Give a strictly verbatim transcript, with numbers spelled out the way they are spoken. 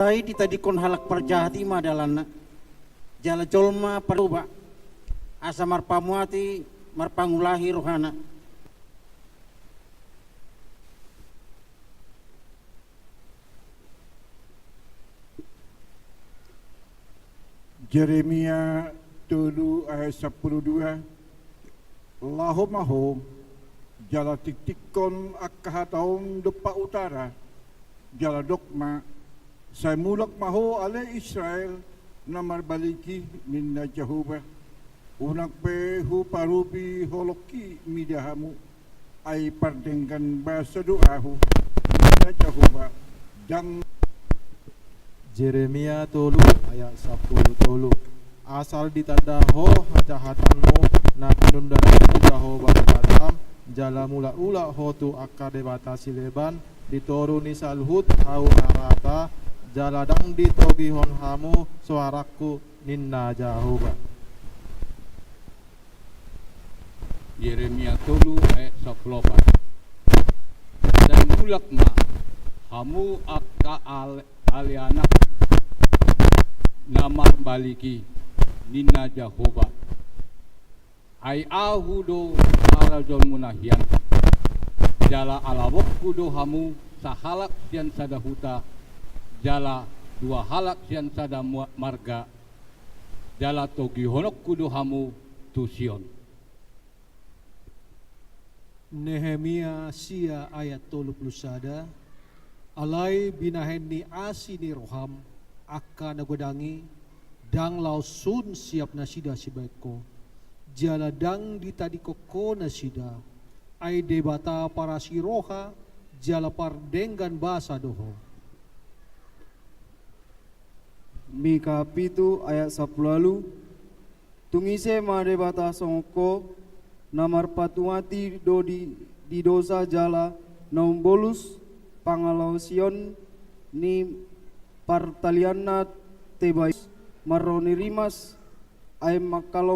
Sai ditadingkon halak parjahat i ma dalanna, jala jolma partoba, asa marpamuati, marpangulahi rohana. Jeremia tolu ayat sampulu dua. Laho ma ho, jala tingtingkon angka hata on dompak utara, jala dok ma: Sai mulak ma ho ale Israel na marbalik i, ninna Jahowa. Unang pe huparupi holongki mida hamu, ai pardenggan basa do ahu, ninna Jahowa. Ndang. Jeremia tolu ayat sampulu tolu. Asal ditanda ho hajahatanmu na pinundaranmu Jahowa Debatam, jala mulak-ulak ho tu angka debata sileban di toru ni saluhut hau na rata, jala ndang ditogihon hamu soarangku, ninna Jahowa. Jeremia tolu ayat sampulu opat. Sai mulak ma hamu angka ale, ale anak na marbalik i, ninna Jahowa. Ai ahu do harajaonmuna hian, jala alapokku do hamu sahalak sian sada huta, jala dua halak sian sada mua, marga, jala togihononku do hamu tu Sion. Nehemia sia ayat tolu pulu sada. Alai binahen ni asi ni roham angka na godang i, ndang laos sun siap nasida sibahen ho, jala ndang ditadingkon ho nasida, ai Debata parasi roha jala pardenggan basa do ho. Mika pitu ayat sampulu ualu. Tung ise ma Debata songon ho, na marpatuati do di, di dosa jala na umbolus pangalaosion ni partalianna teba i, marro ni rimas, ai mangkalo